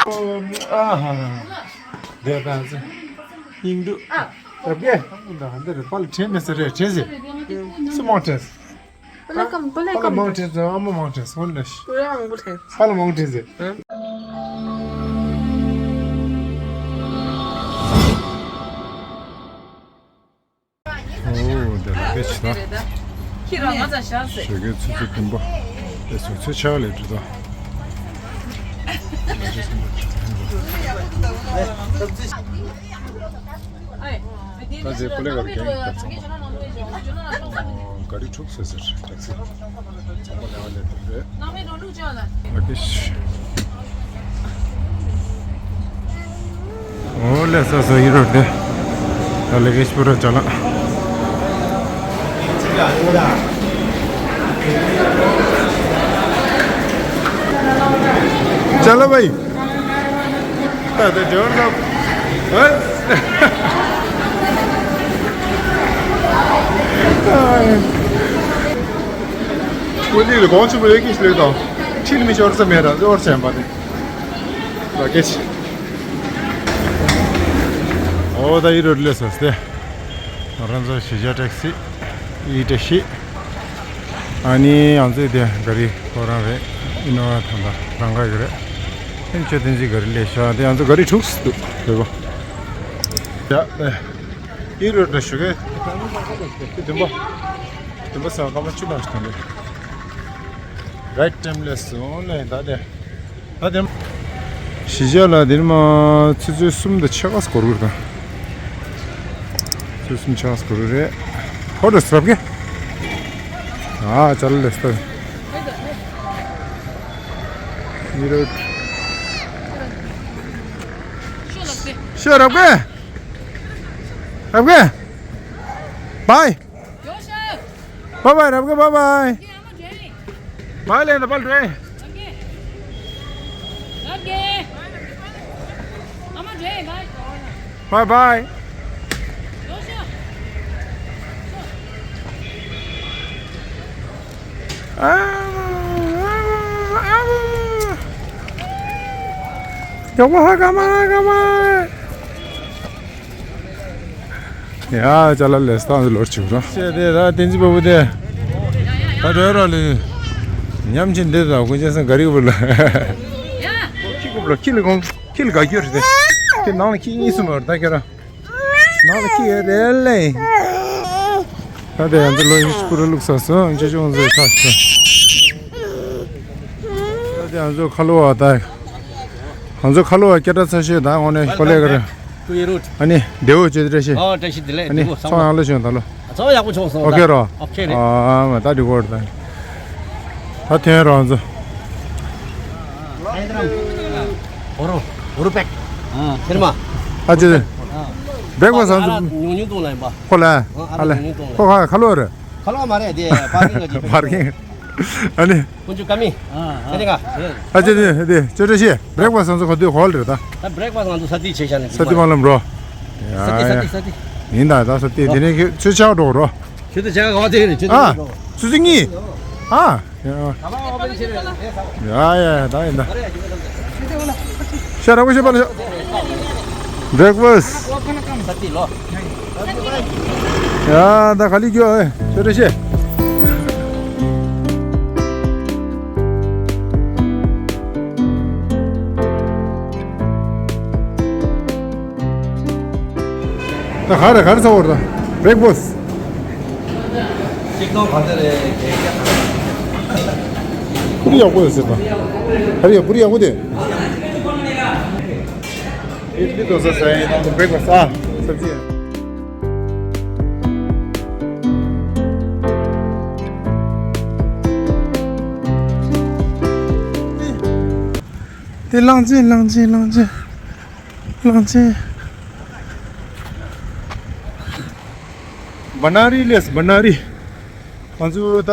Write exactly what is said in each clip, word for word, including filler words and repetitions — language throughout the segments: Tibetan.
ཨ་ཧ་ཧ། དེ་ད་ཚེ། སྙིང་སྡུག་ཨ། རབ་རྒྱས། འདི་རེད། པ་ལ་དྲན་མེད་ས་རེད། དྲན་ཟེར། སུ་མང་དྲན། པ་ལ་ཀམ་པ་ལ་པ་ལ་ཀམ། མང་དྲན་ཟེར། ཨ་མ་མང་དྲན་ཟེར། འོ་ལ་ཤི། པ་ལ་མང་པོ་དྲན། པ་ལ་མང་དྲན་ཟེར། ཨོ་དེ་ལ་དེ་ཆི་ད། ཁྱེད་རང་ང་ཚ་ཤ་ཟེར། ཞོགས་ཀའི་ཆུ་ཚོད་བདུན་པ། དེ་ཚོ་ཚོད་ཆག་ལས་འགྲོ་ད། ད་ཚེ་པོ་ལེ་གར་གྱིས་ད་ཚང་མ། ག་རི་འཁྲུག་ཟེར་ཟེར། ཊེག་སི་ཚང་མ་ལེ་བ་ལེ་འགྲོ་རེད། ལ་ཀེ་ཤི། ཨོ་ལེ་ས་ས་ཡི་རོ་དེ། ད་ལེ་ཀེ་ཤི་པུ་ར་ཅ་ལག་ཅ་ལག་བའི། ད་ད་ཇོར་ལ། ཨ། ཀུ་ལི་ལ་གོང་ཆུ་བའི་ཀི་ཤི་ལེ་དང་། ཁྲིད་མི་ཤོར་ས་མེད་ར་ཟོར་ཆེན་པ་དེ། ལ་ཀེ་ཤི། ཨོ་ད་ཡི་རོ་ལེ་སོ་སྟེ། ང་རང་ཚོ་གཞིས་ཆགས་ཊེག་སི། ཨི་ཊེག་སི། ཨ་ནི་ང་ཚོའི་དེ་ག་རི་ཁོ་རང་རེད། ཨི་ནོ་ཝ་ཐང་ད་རང་ག་གི་རེད། ཨེམ་ཆོས་བསྟན་འཛིན་ག་རི་ལས་ཤ་དེ་ང་ཚོ་ག་རི་འཁྲུག་སི་འདུག་དེ་གོ། ཡ་ཨེ། ཨི་རོ་ད་ཞུ་གེ། བདུན་པ། བདུན་པ་སང་སྐར་མ་བཅུ་ནང་ཞིག་དང་རེད། རའིཊ་ཊེམ་ལས་སོང་ལས་ད་དེ། ད་དེ། གཞིས་ཆགས་ལ་དེ་ནི་མ་ཆུ་ཚོད་གསུམ་དང་ཕྱེད་ཀ་འགོར་གི་རེད་ད། ཆུ་ཚོད་གསུམ་ཕྱེད་ཀ་འགོར་གི་རེད། ཧོ་ད་སྲབ་གེ། ཨ་ཅ་ལ་ལེ་སྟ། ཡི་རོ། ཤོ་རབ་གེ། རབ་གེ། བའི། Bye bye རབ་གེ། bye bye. Bye ལེ་ད་པལ་རེ། Bye bye. ཡག་པོ་ཧ་ག་མ་ཧ་ག་མ། ཡ་ཅ་ལག་ལས་སྟངས་ལོར་བྱུང་ར། ཤེས་དེ་ར་བསྟན་འཛིན་པ་བུ་དེ། ད་འགྲོ་ར་ལེ། ཉམས་ཆེན་འདི་དང་ཀུན་ཅན་སང་ག་རི་བུ་ལ། ཁྱི་རྐུབ་ལ་ཁྱི་ལ་གོང་ཁྱི་ལ་དགའ་སྐྱོ་རེད་དེ། ཁྱི་ནང་ལ་ཁྱི་གཉིས་སུ་མ་རེད་ད་ཁྱེད་ར། ནང་ལ་ཁྱི་ཡོད་རེད་ལེ། ད་དེ་ང་ཚོ་ལོ་ཉི་ཤུ་སྐོར་བླུགས་ས་སོང་ཅེ་ཅུང་ཚོའི་ཁ་སོང་། ད་དེ་ང་ཚོ་ཁ་ལོ་བ་ད། ང་ཚོ་ཁ་ལོ་བ་སྐད་གྲགས་ཚ་ཤོས་ད་འོ་ནས་ཁོ་ལས་ཀ་རེད། To your route. ཨ་ནི་བདེ་བོ་བྱེད་བཀྲ་ཤིས། ཨོ་བཀྲ་ཤིས་བདེ་ལེགས། ཨ་ནི་བདེ་པོ་ཚང་ཚོང་ཡག་ལོས་བྱུང་ད་ལོ། ཚང་ཡག་པོ་བྱུང་སོང་ཨོ་ཁེ་རོ། ཨོ་ཁེ་རེད། ཨ་མ་ད་འགྲིག་གོ་རེད་ད། ད་ཐོན་རོགས་ཚོ། འོ་རོ། འོ་རོ་པེག་ཨ་ཁེར་མ། ཨ་ཅེ། བེག་ཕ་སི་ཨ་ཚོ། ཉུང་ཉུང་གཏོང་ལ་ཡིན་པ། ཁོ་ལ། ཨ་ལ་ཉུང་ཉུང་གཏོང་ལ། ཁོ་ཁ་ཁ་ལོ་རེད། ཁ་ལོ་མ་རེད་དེ་པར་ཀིང་ག་ཅིག་པར་ཀིང་། ཨ་ནི། ཀུན་སྤྱོད་ཀ་མི། ཨ་ཨ། ཁྱེད་ཀ་ཨ་ཅེ་དེ་དེ་ཅོ་ཅོ་ཤེས། བེག་ཕ་སི་ང་ཚོ་ག་དུས་ཧོལ་རེད་ད། ད་བེག་ཕ་སི་ང་ཚོ་ས་ཏི་བྱེད་བཞག་ནས་ས་ཏི་མ་ལམ་རོ། ས་ཏི་ས་ཏི་ས་ཏི། ཡིན་ད་ད་ས་ཏི་དེ་ནས་ཁྱོད་ཆག་འགྲོ་རོ། ཁྱོད་ཚོ་ཆག་ག་བ་དེ་རེད་ཁྱོད་ཨ། ཚོ་ཚོ་གཉིས། ཨ། ཡ་ཡ་ད་ཡིན་ད། ཤ་ར་བ་ཤ་པ་ལ་ཤ། བེག་ཕ་སི། ཡ་ད་ག་ལི་རྒྱུ་ཨེ་ཤ་ར་ཤེ། ད་ག་རེ་ག་རེ་ཚ་བོར་ད། བེག་ཕ་སི། ཅིག་ཏོང་ག་ཚ་རེ་གེ་གེ། ཀུ་རི་ཡག་པོ་ཡོད་ཟེར་ད། ག་རེ་ཡ་ཀུ་རི་ཡག་པོ་དེ། ཨིཌ་ལི་དོ་སཱ་ཟ་ཡི་ནང་དུ་བེག་ཕ་སི་ཨ། སབ་ཇི། དེ་གླང་ཆེན་གླང་ཆེན་གླང་ཆེན་གླང་ཆེན། བ་ན་རི་ལས་བ་ན་རི། ང་ཚོ་ད།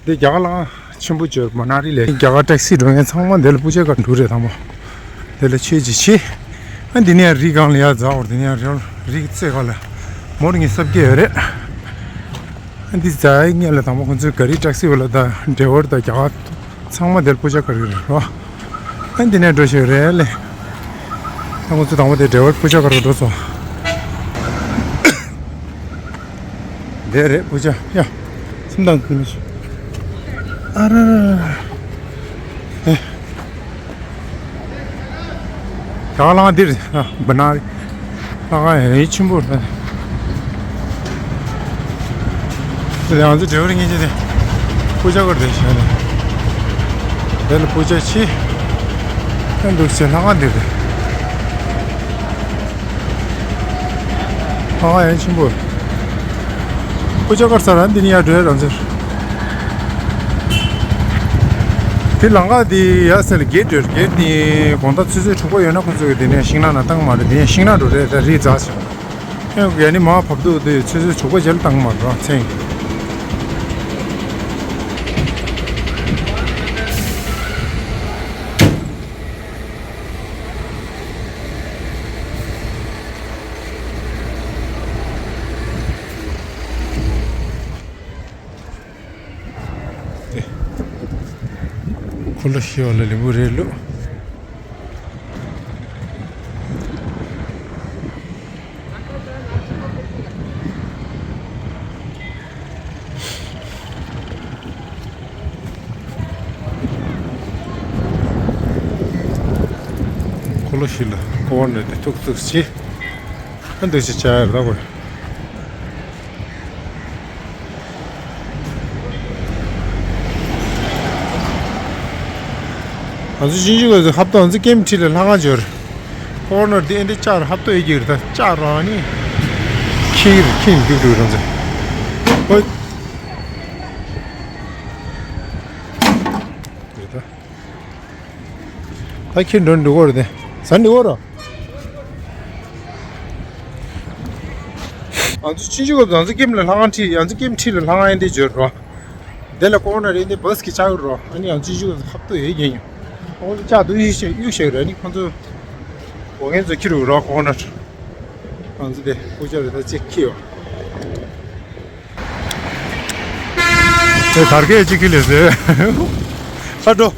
འདི་རྒྱ་གར་གླང་ཆེན་པོ་བྱོས་མ་ན་རི་ལས། རྒྱ་གར་ཊེག་སི་འགྲོ་མཁན་ཚང་མ་འདི་ལ་སྤུ་ཆ་ག་འགྲོ་རེད་དང་པོ། འདི་ལ་ཆོས་ཅིག་བྱེད། ཨ་འདི་ནས་རི་སྒང་ལ་ཡར་འཛེག་འོར་འདི་ནས་རི་རི་རྩེ་ག་ལ་མོར་ངེས་སབ་སྐྱེ་ཡོད་རེད། ཨ་འདི་འཛེག་སྔོན་ལ་དང་པོ་ཁོང་ཚོའི་ག་རི་ཊེག་སི་བ་ལ་ད་ཌ་རའི་ཝར་ད་རྒྱ་གར་ཚང་མ་འདི་ལ་སྤུ་ཆ་ག་རེ་རེད་རོ། ཨ་འདི་ནས་འགྲོ་ཞིག་རེད་ལེ། ཨ་ང་ཚོ་དང་པོ་དེ་འབྲེལ་བར་པུ་ཅ་གར་འགྲོ་སོང་། དེ་རེད་པུ་ཅ་ཡ། སེམས་ཐག་ཉེ་ཞིག་ཨ་ར་ར་ར་ར། ཨེ། ད་ག་ལང་འདིར་ཨ་བ་ན་རེད། ལྷ་ཁང་ཡང་ཡིན་ཆེན་པོ་རེད། དེ་ང་ཚོ་ཌ་རའི་ཝར་ངེས་ཅན་དེ་པུ་ཅ་གར་དེ་བཞག་ནས་དེ་ལ་པུ་ཅ་ཆེ། ཨ་འདུག་ཆེ་ལྷ་ཁང་འདིར་རེད། ལྷ་ཁང་ཡང་ཆེན་པོ། པུ་ཅ་གར་ས་ར་འདི་ནི་ཡར་འགྲོ་ཡ་རང་ཚོར། དེ་ལམ་ཁ་དེ་ཡར་སེ་ལ་གེ་ཊི་རེད། གེ་ཊི་དེ་དགོང་དག་ཆུ་ཚོད་དྲུག་པ་ཡོད་ན་ཁོ་ཚོ་གི་དེ་ནས་ཤིང་ནགས་ནང་བཏང་མ་རེད། དེ་ནས་ཤིང་ནགས་འགྲོ་རེད། ད་རི་འཛེགས་བྱས། ཡང་ཡ་ནི་མ་བབས་འདུག་དེ་ཆུ་ཚོད་དྲུག་པ་རྗེས་ལ་བཏང་མ་རེད་མཚན། འཁོར་ལོ་ཤི་བ་ལ་ལེན་པོ་རེད་ལུགས། འཁོར་ལོ་ཤི་ལ་ཀོ་བར་ནས་དེ་ཐུག་ཐུག་ཆེ། ཨ་འདུག་ཅི་བྱ་ཡ་ར་གོ། ང་ཚོ་ཅིན་ཅི་གོ་ཧབ་ཏོ་ང་ཚོ་ཀེམ་ཁྲི་ལ་ལྷ་ཁང་འབྱོར། ཀོ་ནར་འདི་ཨེ་འདི་ལྕགས་ར་ཧབ་ཏོ་ཨེ་གྱིར་ད་ལྕགས་རང་ནི་ཁྱིར་ཁྱིར་རྒྱུག་རྒྱུག་རང་ཚོ། ཨོ། རེད་ད། ད་ཁྱེད་འགྲོ་འགྲོ་གོ་རེད་དེ། ཟ་འགྲོ་གོ་རོ། ང་ཚོ་ཆུང་ཆུང་སྐབས་ང་ཚོ་ཀེམ་ལ་ལྷ་ཁང་ཁྲིད། ང་ཚོ་ཀེམ་ཁྲིད་ལ་ལྷ་ཁང་ཡན་དེ་འབྱོར་རོ། དེ་ལ་ཀོ་ནར་རེད་དེ་བྷ་སི་གི་ལྕགས་རོ། ཨ་ནི་ང་ཚོ་ཆུང་ཆུང་སྐབས་ཧབ་ཏོ་ཡོད་རྒྱན་ཡོད། ཁོང་ཚོ་ལྕགས་དུ་གཡུག་ཤེས་གཡུག་ཤེས་རེད། ཨ་ནི་ཁོང་ཚོ་འོ་ངན་ཚོ་ཁྱེར་རོ་ཀོ་ནར། ང་ཚོ་དེ་ཀུ་ཅག་རེད་ད་ཅེག་ཁི་ཡོད། དེ་དར་གས་གཅིག་གི་ལས་ཟེར། ཨ་འགྲོ།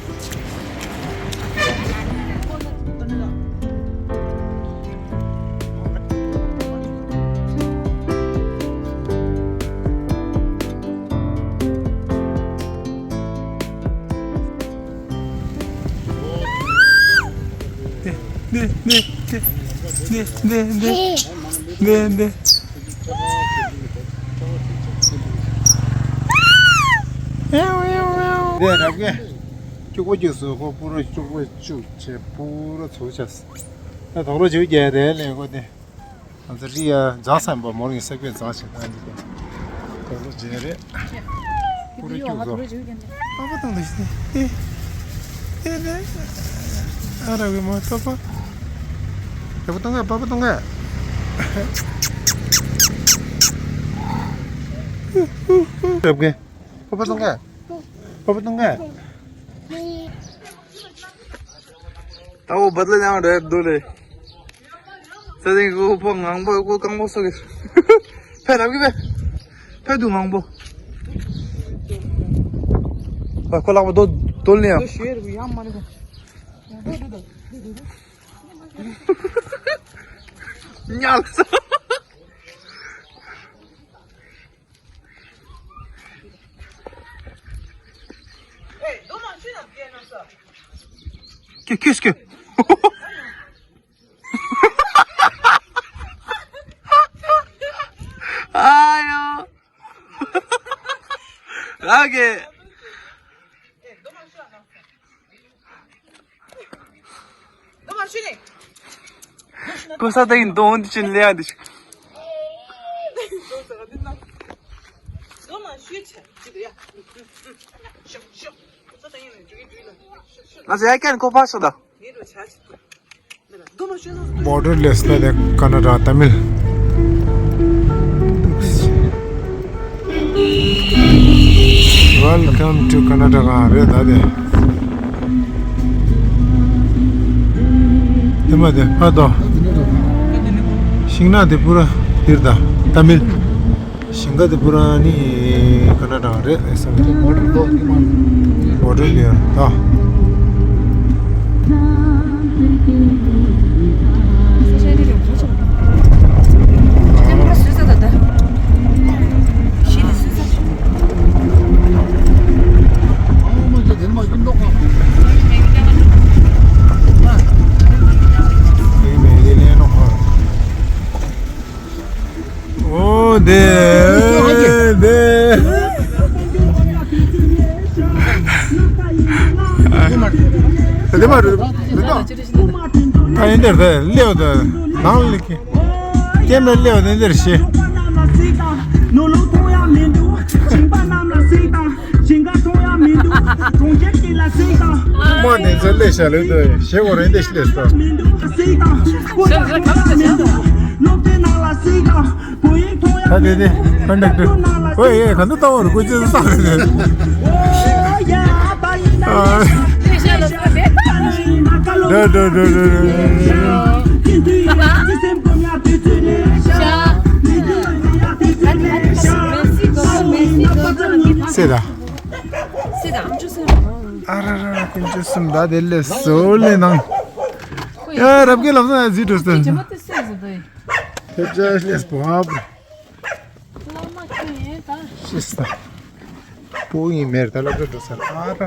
ནེ་ནེ་ནེ་ནེ་ནེ་ནེ་ནེ་ནེ་ནེ། དེ་རབ་གེ། སྐྱུག་པ་སྐྱུག་སོ་ཁོ་པུ་རོ་སྐྱུག་པ་སྐྱུག་བྱས་པུ་རོ་ཚུགས་ཆས། ད་དོག་རོ་བྱེད་རྒྱལ་རེད་ལས་ཁོ་དེ། ང་ཚོ་རི་ཡ་འཛག་སམ་པ་མོར་ཡིན་སེག་པའི་འཛག་བྱེད་ད་འདི་དོག་རོ་བྱེད་རེད། པུ་རོ་སྐྱུག་སོ། པ་པ་བཏང་ལ་ཤི་ཨེ། ཨེ་ནས། ཨ་ར་བའི་མ་པ་པ། ཡག་པོ་གཏོང་ག་པ་པ་གཏོང་ག་རབ་གེ། པ་པ་གཏོང་ག་པ་པ་གཏོང་ག་ད་འོ་བད་ལ་ཡང་རེད་འདུག་ལེ། ས་སྟེང་གི་ཕོ་ངང་པོ་ཀོ་རྐང་པོ་སོགས་ཀྱི། ཕེ་རབ་ཀྱི་ཕེ། ཕེ་འདུག་ངང་པོ། ཕ་ཁོ་ལག་པ་རྡོ་རྡོལ་ནི་ཡང་། ཉལ་སོ། ཁྱོད་ཁྱོད་ཁྱོད། ཨ་ཡོ། ཨ་གེ། ཀོ་ས་ཏ་ཡིན་དོན་འདི་ཅན་ལེ་ཡ་འདི་ཅིག་ང་ཚོ་ཡ་ཀན་ཁོ་ཕར་སོང་ད། Borderless ལ་དེ་ཀ་ན་ཌ་ཏ་མིལ། Welcome to Karnataka རེད་ད་དེ། དེ་མ་དེ་ཕ་དོ། ཤིང་ནགས་དེ་པུ་ར་འདིར་ད་ཏ་མིལ། ཞིང་ཁ་དེ་པུ་ར་ནི་ཀ་ན་ཌ་རེད་ཨེ་སམ་རེད། Border ལ་ཡོད་ད། ཨོ་དེ་དེ། དེ་མ་རེད། ད་ཡིན་དེར་དེ་སླེབས་དེ་ནང་ལ་ཁྱེད་ཀྱེ་མེར་སླེབས་དེ་འདིར་ཤི། མ་དེ་ཚོ་སླེབས་ཤག་ལོས་དེ་ཞེ་གོ་རེད་དེ་སླེབས་སོ། ད་དེ་དེ་ཁོན་ཌག་ཊར། ཨོ་ཡེ་ག་འདུག་ལྟ་བར་སྐུ་ཅི་བསགས་རེད། སེ་ད། སེ་ད་ཨམ་ཅོག་སེ་ར། ཨ་ར་ར་ར་ཀུན་སྤྱོད་གསུམ་ད་དེ་ལས་བཟོ་ལས་ནང་། ཡ་རབ་ཀྱི་ལབ་ས་ཟི་འགྲོ་སྟོན། ཐེབས་ཆ་ལས་སྤོ་ཨ་པ། ཤིས་ད། པོ་ཡིན་མེར་ད་ལབ་འགྲོ་ས་ཨ་ར་ར་ར་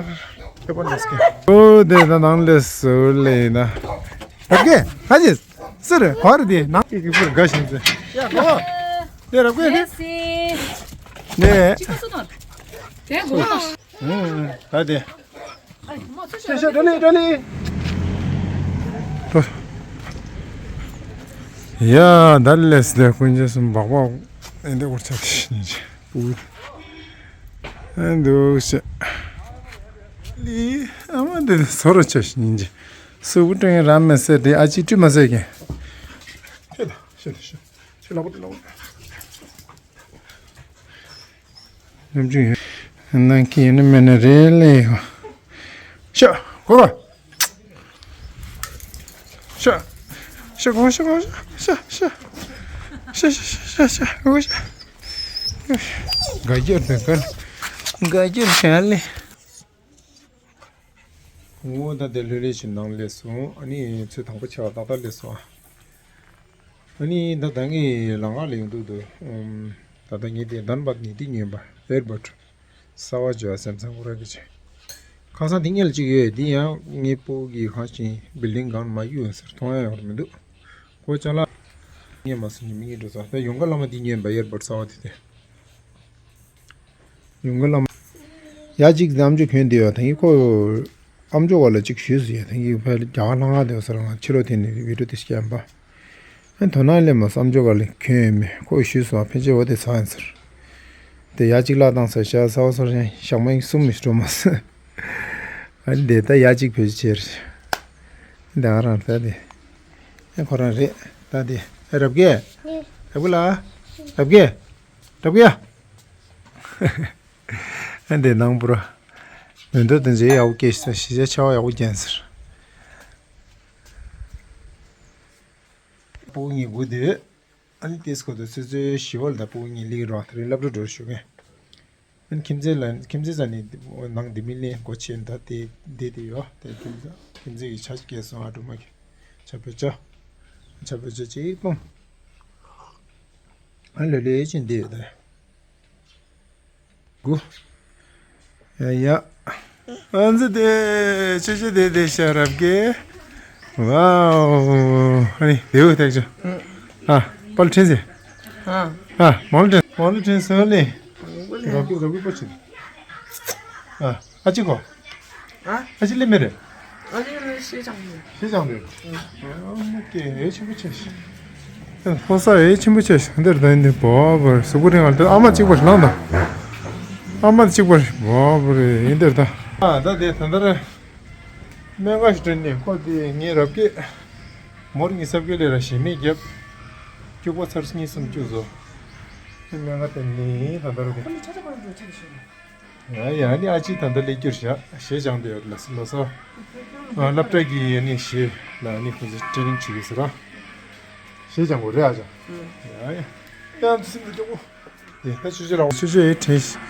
ཁྱེད་པ་ལས་སྐད། ཨོ་དེ་ད་ནང་ལས་བཟོ་ལས་ན། རབ་ཀྱི་ཁ་ཅིག་སེ་རེད་བར་དེ་ནང་གི་གི་པུར་དགའ་ཞིང་ཚེ། ཡ་གོ། དེ་རབ་ཀྱི་དེ། ནས། དེ་གོ། ད་དེ། ཤ་ཤ་ཏྲ་ལི་ཏྲ་ལི། ཡ་ད་ལས་སླེ་ཀུན་ཅེ་སུམ་སྦག་སྦག་ཨེ་འདི་འུར་ཆ་ཤིན་ཅི་པུ། ཨེ་འདུག་ཤ། ལི་ཨ་མ་འདི་ཟོ་རུ་ཆ་ཤིན་ཅི། སུ་བུ་ཏྲེང་ར་མེ་སེ་དེ་ཨ་ཅི་ཏྲི་མ་སེ་ཀེ། ཤ་ད་ཤ་ད་ཤ། ཤ་ལ་བུ་ཏྲི་ལ་བུ། ནམ་རྒྱུན་ཡོད། ནང་གི་ཡིན་ན་མེད་ན་རེད་ལེ། ཤ། གོ་ག་ཤ། ཤ་གོ་ཤ་གོ་ཤ་ཤ། ཤ་ཤ་ཤ་ཤ་ཤ་གོ་ཤ། ག་རྒྱུར་དུ་ག་ག་རྒྱུར་བྱ་ལེ། ངོ་ད་དེ་ལྷོད་ལྷོད་ཅིག་ནང་སླེབས་སོང་། ཨ་ནི་ཚོད་དང་པོ་ཆེ་བ་ཏག་ཏག་སླེབས་སོང་། ཨ་ནི་ད་ད་ངས་ལམ་ཁ་ལ་ཡོང་དུས་དུ། ད་ད་ངས་དེ་དན་པ་ནི་དེ་ཉོས་པ་ཨེར་པོར་ཊི་གསར་བ་བརྗོད་སེམས་སང་ཁོ་ར་གི་ཆེ། ཁ་སང་དེ་ངེད་ལ་གཅིག་ཡོད་དེ་ཡང་ངའི་སྤོ་གི་ཁང་ཞིང་བིལ་ཌིང་སྒང་མ་གཡུག་ཡོད་ཟེར་མཐོང་ཡ་ཡོང་ར་མི་འདུག་ཁོ་ཅག་ལ་ངས་མ་སུ་ཉི་མི་ངེས་འགྲོ་ས་ད་ཡོང་ག་ལ་མ་དེ་ཉོས་པ་ཨེར་པོར་ཊི་གསར་བ་དེ་དེ། ཡོང་གི་ལམ། ཡ་གཅིག་ཨམ་ཅོག་གྱོན་བསྡད་ཡོད་ད་ཡིན་ཁོ། ཨམ་ཅོག་བ་ལ་གཅིག་ཞུས་སུ་ཡ་ད་ཡིན་ཕལ་རྒྱ་གར་ལྷང་ལྷང་བསྡད་ཡོད་ས་རང་ཕྱི་ལོགས་དེ་ནས་བི་ཌིའོ་དེ་སྐྱེལ་བ། ཨ་དོ་སྣང་ལས་མ་སུ་ཨམ་ཅོག་ག་ལ་གྱོན་ཡོད་མེད་ཁོ་ཞུས་སུ་ཨ་ཕལ་ཆེར་འོ་དེ་ཚ་ཡིན་ཟེར། དེ་ཡ་གཅིག་ལ་བཏང་ས་ཤ་ས་བ་ས་ཞག་མ་ཡིན་གསུམ་མི་སྤྲོ་མ་ཟེར། ཨ་དེ་ད་ཡ་གཅིག་ཕལ་ཆེར། ད་ག་རང་ད་དེ། ཨ་ཁོ་རང་རེད་ད་དེ། ཨ་རབ་རྒྱས། རབ་རྒྱས་ལ། རབ་རྒྱས། རབ་རྒྱས། ཨ་འདི་ནང་པུ་ར། མེ་མདོ་དེ་ཚོ་ཡག་པོ་སྐྱེས་ཤག་གཞིས་ཆགས་ཆར་པ་ཡག་པོ་བརྒྱབ་ཟེར། སྤུ་གུ་གཉིས་སྒུག་སྡོད། ཨ་ནི་ཏེས་ཁོ་ཚོ་ཚོད་ཚོད་ཞི་བ་ལ་ད་སྤུ་གུ་གཉིས་སླེབས་རོགས་དེ་རིང་སློབ་གྲྭ་འགྲོ་ཞུ་གི། ཨ་ནི་ཁྱིམ་མཚེས་ལ་ཁྱིམ་མཚེས་ས་ནས་ནང་འདི་མི་ལེན་སྒོ་ཕྱེ་ད་དེ་བསྡད་དེ་ཡོད་དེ་ཁྱིམ་མཚེས་ཁྱིམ་མཚེས་ཀྱི་ཆ་སྐྱེས་སོང་ཨ་སྒྲོལ་མ་གི་ཆ་བོད་ཆ། ཆ་བོད་ཆ་གཅིག་སྤུངས། ཨ་ལེ་ལེ་ཅན་བསྡད་ཡོད་ད། གུ། ཡ་ཡ། ཨ་ཙི་དེ་ཆེ་ཆེ་དེ་དེ་ཤ་རབ་གེ། ཝའོ། ཨ་ནི་དེའུ་ཐེག་ཆུ། ཨ་པལ་ཁྲིན་ཟེ། ཨ་མོལ་ཁྲིན་མོལ་ཁྲིན་སོ་ལེ། རབ་གེ་རབ་གེ་པོ་ཆེ། ཨ་ཨ་ཅི་གོ། ཨ་ཅི་ལེ་མེ་རེ། ཨ་ཅི་ལེ་ཤེས་ཅང་མེད། ཤེས་ཅང་མེད། ཨ་མོ་ཀེ་ཨེ་ཆེན་པོ་ཆེ་ཤི། ཕོ་ས་ཨེ་ཆེན་པོ་ཆེ་ཤི་འདིར་ད་འདི་བོ་བོར་སུ་གུ་རིང་ཨ་ལ་ཨ་མ་གཅིག་པར་ལངས་དང་། ཨ་མ་གཅིག་པར་བོ་བོར་ཡིན་འདིར་ད། ཨ་ད་དེ་ད་འདིར། སྨན་ཁང་ཞིག་འགྲོ་ནས་ཁོ་དེ་ངའི་རབ་སྐད། མོར་ངའི་སབ་སྐད་ལས་ར་ཞེ་མེད་རྒྱབ། སྐྱུག་པ་ཚར་གཉིས་གསུམ་བཅུག་བཟོ། སྨན་ཁང་དེ་ནས་ད་འདིར་དེ། ཡ་ཡ་ནི་ཨ་ཅི་ད་ལྟ་ལས་སྐྱུར་བཞག་ཞེས་སྦྱང་དེ་ཡོད་ལ་སི་ལོ་སོ། སློབ་གྲྭ་གི་ཡ་ནི་ཞེས་ལ་ནི་ཁོ་ཚོ་ཊེ་རེ་ནིང་བྱེད་ཀྱི་ཟེར་ར། ཞེས་སྦྱང་དགོས་རེད་ཨ་ཅག་ཡ་ཡ། ཡང་སིམ་དུ་སྐྱོ་གོ། དེ་ད་ཆུ་ཆུ་ར་ཆུ་ཆུ་ཡི་ཁྲེས།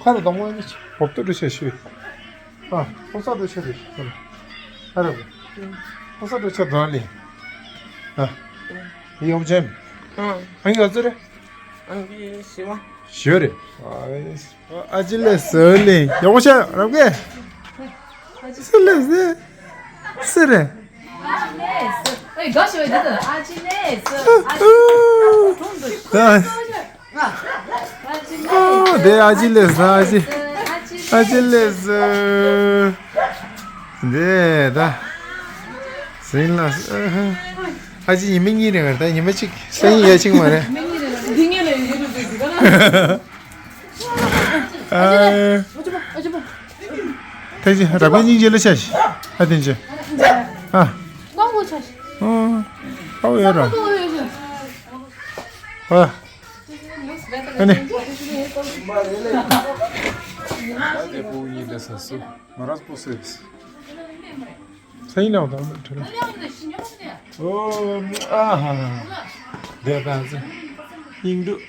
ཁ་རུ་དང་མོ་ནི་བོབ་ཏོ་འགྲོ་ཆ་ཤོད། ཨ། ཕོ་ས་འགྲོ་ཆ་རེད། ཁ་རུ། ཕོ་ས་འགྲོ་ཆ་དང་ལི། ཨ། ཡོང་ཅན། ཨ་ཡོད་ཚོད་རེད། ཨ་ཞི་བ། ཞོ་རེད། ཨ་ཅི་ལེ་སོ་ལེ་ཡོང་ཤ་རབ་གེ། སི་ལེ་སི། སི་རེད། ཨེ་དགའ་ཤོས་འདི་དང་ཨ་ཅི་ལེ་སི། ཨ་ཅི་ལེ་སི། ཨོ་དེ་ཨ་ཅི་ལེ་སི་ཨ་ཅི། ཨ་ཅི་ལེ་སི། དེ་ད། སིང་ལ། ཨ་ཅི་ཉི་མ་གཉིས་རེད་ད་ཉི་མ་གཅིག་སང་ཉིན་ཡ་གཅིག་མ་རེད། འདི་ངས་ལས་ཡོད་རེད་འདི་ག་ན། ཨ། ཨ་ཅི་པ་ཨ་ཅི་པ། ཐེག་ཆེ་རབ་དགའི་སྙིང་རྗེ་ལ་ཤ་ཤི། ཨ་དེ་ཅི། ཨ། ཀོང་པོ་ཆ་ཤི། ཨ། ཨོ་ཡོད་ར། ཨ། ཨ་ནི། ང་རང་སྤོ་སེ། སེང་ལ་དང་ཁྲ་ལ། ཨོ། ཨ་ཧ་ཧ། དེ་ད་ཚེ། སྙིང་སྡུག་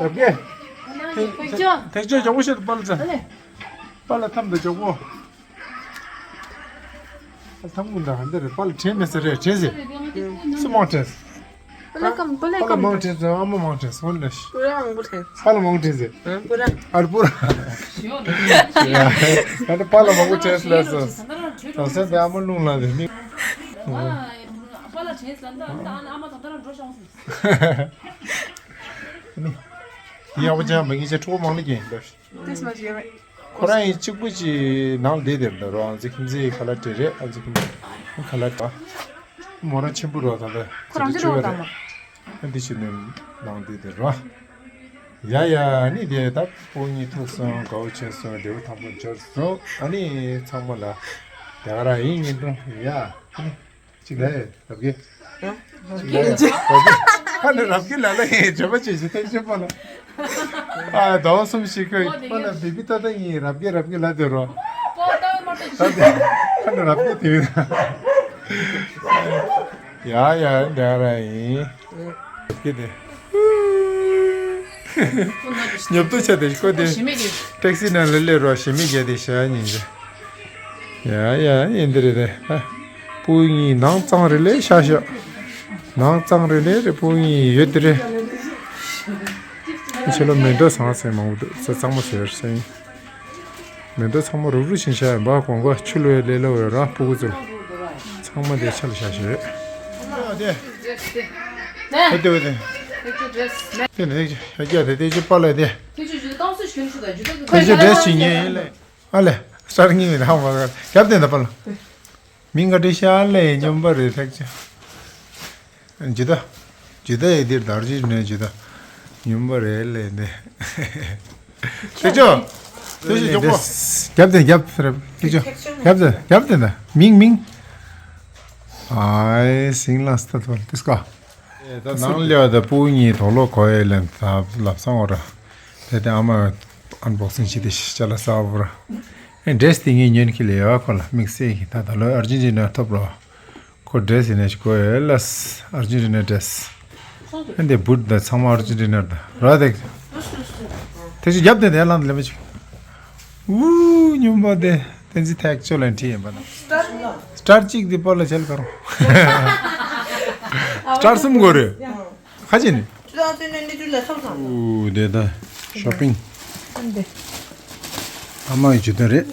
རབ་གེ། ཐེག་ཆེ་ཇོ་བོ་ཤེད་པ་ལ་ཚེ། པ་ལ་ཐམ་དུ་ཇོ་བོ། ཐམ་གུ་འདྲ་འདི་རེད་པ་ལ་དྲན་མེད་ས་རེད་དྲན་ཟེར། སུ་མང་དྲན། པ་ལ་ཀམ་པ་ལ་ཀམ་མང་དྲན་ཟེར་ཨ་མ་མང་དྲན་ཟེར་འོན་ལ་ཤི། པུ་ར་མང་པོ་དྲན། པ་ལ་མང་དྲན་ཟེར། ཨ་པུ་ར། ཨར་པུ་ར། ཨ་ནི་པ་ལ་མང་པོ་དྲན་ཟེར་ལ་སོ། ད་སེམས་པའི་ཨ་མ་རླུང་ལ་རེད་མི། པ་ལ་དྲན་ཟེར་ད་ཨ་མ་ད་ལྟ་འགྲོ་བྱུང་སོང་། ཡག་པོ་ཅང་མ་གིན་ཅེ་ཕྲུ་གུ་མང་ལ་གྱིན། ཏིས་མ་ཞིག་ཡོད་མེད། ཁོ་རང་ཡིན་གཅིག་པུ་ཅིག་ནང་བསྡད་དེ་འདུག་རོ། ཨ་ཙི་ཁྱིམ་མཚེས་ཁ་ལག་སྤྲད་རེད། ཨ་ཙི་ཁྱིམ་ཁ་ལག་སྤྲད། མོ་རང་ཆེན་པོ་རོ་ད་ལ་ཁོ་རང་ཚོ་རོ་དང་མ། ཨ་འདི་ཕྱི་ནས་ནང་བསྡད་དེ་རོ། ཡ་ཡ་ནི་དེ་ད་ཕྲུ་གུ་གཉིས་ཐུག་སོང་། དགའ་བོ་བྱས་སོང་། འབྲས་བུ་དང་པོ་འབྱོར་སོང་། ཨ་ནི་ཚང་མ་ལ་དེ་ག་རང་ཡིན་ཉིན་དུ་ཡ། ཅིག་ལས་རབ་རྒྱས། ཅིག་ལས་རབ་རྒྱས། ཁ་ནས་རབ་རྒྱས་ལ་ལ་ཡིན་བརྗོད་པ་བྱེད་ཞིག་ཐེག་ཆེན་པ་ལ། ཨ་ཟླ་བ་གསུམ་ཞིག་གི་པ་ལ་བི་བི་ཏ་ཏ་ཡིན་རབ་རྒྱས་རབ་རྒྱས་ལ་དེ་རོ། ཁ་ནས་རབ་རྒྱས་དེ་ཡོད། ཡ་ཡ་འདི་ར་ཡིན། རབ་རྒྱས་དེ། ཉོབ་ཏོ་ཆ་དེ་ཤི་ཁོ་དེ། ཊེག་སི་ནང་ལ་སླེབས་རོགས་ཞེ་མི་རྒྱལ་དེ་ཤ་ཉིན་ཅི། ཡ་ཡ་ཡིན་འདི་རེད་དེ། ཨ། ཕྲུ་གུ་གཉིས་ནང་གཙང་རེད་ལས་ཤ་ཤ། ནང་གཙང་རེད་ལས་རེད་ཕྲུ་གུ་གཉིས་ཡོད་དེ་རེད། ཁྱེད་ལ་མེ་འདོད་ཟང་ཟིང་མང་པོ་འདུག་ས་གཙང་མ་བཟོས་སེང་། མེ་འདོད་ཚང་མ་རུབ་རུབ་ཕྱིན་ཤ་འབའ་གོང་ག་ཆུ་ལོའི་ལེ་ལོ་བའི་ར་ཕྲུ་གུ་ཚོ། ཚང་མ་དེ་ཆ་ལ་ཤ་ཤ་རེད། དེ་དེ་དེ་དེ་ནས་དེ་ཅི་ཧ་རྒྱ་དེ་དེ་ཅི་པ་ལ་དེ། དེ་ཅི་ཞུ་རྟགས་སུ་ཞུ་ཞུ་ད་ཞུ་ད་དེ་ཅི་འདྲེས་ཅི་ཉེ་ཡིན་ལེ། ཨ་ལེ། སར་ངེས་མི་དང་མ་རྒྱབ་དེ་འདྲ་པ་ལ། མི་འགའ་འདྲེ་ཤ་ལེ་སྙོམས་པ་རེད་ཐག་ཆོད། ཇི་ལྟ། ཇི་ལྟ་ཡི་འདིར་དར་ཇི་ནས་ཇི་ལྟ། སྙོམས་པ་རེད་ལེ་འདི། ཐག་ཆོད། ཐུགས་རྗེ་ཆེ་གོ། རྒྱབ་དེ་རྒྱབ་ཐག་ཆོད། རྒྱབ་དེ་རྒྱབ་དེ་ན་མིང་མིང་། ཨའི་སིང་ལ་སྟ་ཐོལ་ཏིས་ཀ། ནང་ལེ་བ་ད་ཕྲུ་གུ་གཉིས་དོག་ལོ་གོ་ཡེ་ལེན་ད་ལབ་སང་འོ་ར། དེ་དེ་ཨ་མ་ཨན་བོག་སིང་བྱེད་དེ་ཤི་ཅ་ལ་ས་བོ་ར། ཨེ་འདྲེས་དེ་ངས་ཉོན་གི་ལེ་ཡ་ཁོ་ལ་དམིགས་བསལ་གི་ད་ད་ལོ་ཨར་ཇེན་ཊི་ན་ཐོབ་རོ། ཁོ་འདྲེས་ཡིན་ནས་ཤི་གོ་ཡེ་ལ་ཨར་ཇེན་ཊི་ན་འདྲེས། ཨེ་འདི་བུད་ད་ཚང་མ་ཨར་ཇེན་ཊི་ན་ད་ར་དེ། དེ་ཅི་རྒྱབ་དེ་དེ་ལང་ལེ་མ་ཅིག་ཝུ་སྙོམས་པ་དེ་བསྟན་འཛིན་ཐེག་ཆོད་ལ་ཁྲིད་ཡིན་པ་དང་། སྟར་གཅིག་དེ་པར་ལ་ཆལ་ག་རུང་། སྟར་གསུམ་དགོས་རེད། ཁ་ཅིག་ནི། ཨུ་དེ་ད་ཤོ་པིང་། ཨ་མ་ཡི་ཇུ་ད་རེད།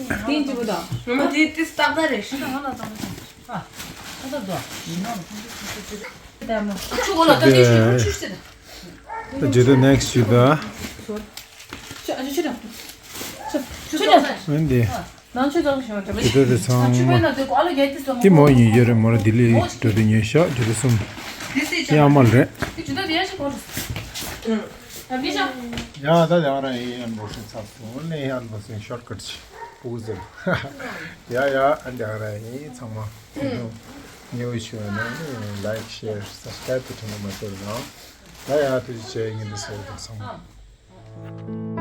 ཇུ་ད་ནེག་སི་ཇུ་ད། ཨ་འདི། ནང་ཆོས་ཚོགས་ཞིང་བ་གྲྭ་པ་ཞིག་ཆུ་བེད་ན་དེ་ཀོ་ཨ་ལོ་རྒྱལ་དེ་སོང་། དེ་མོ་ཡིན་ཡོད་རེད་མོ་ར་དེ་ལས་འགྲོ་དུས་ཉོས་ཤག་དེ་རེད་གསུམ། དེ་ཡང་མ་རེད། དེ་ཇུ་ད་དེ་ཡང་ཞིག་གོ་རེད། ཡ་ད་ཡང་ར་ཡིན་ཡང་འགྲོ་ཤིང་ཚར་སོང་ནས་ཡང་འགྲོ་ཤིང་ཤོར་ཀ་ཊི་པུ་ཟེར། ཡ་ཡ་ཨ་འདི་ཡང་ར་ཡིན་ཚང་མ། ཉེ་བའི་ཆུ་ན་ལའིག་ཤེར་སབ་སི་ཀ་རེབ་དེ་ཐུང་མ་ཤོར་ནང་། ད་ཡ་ཐུགས་རྗེ་ཆེ་ངེས་འདི་སོ་དང་ཚང་མ།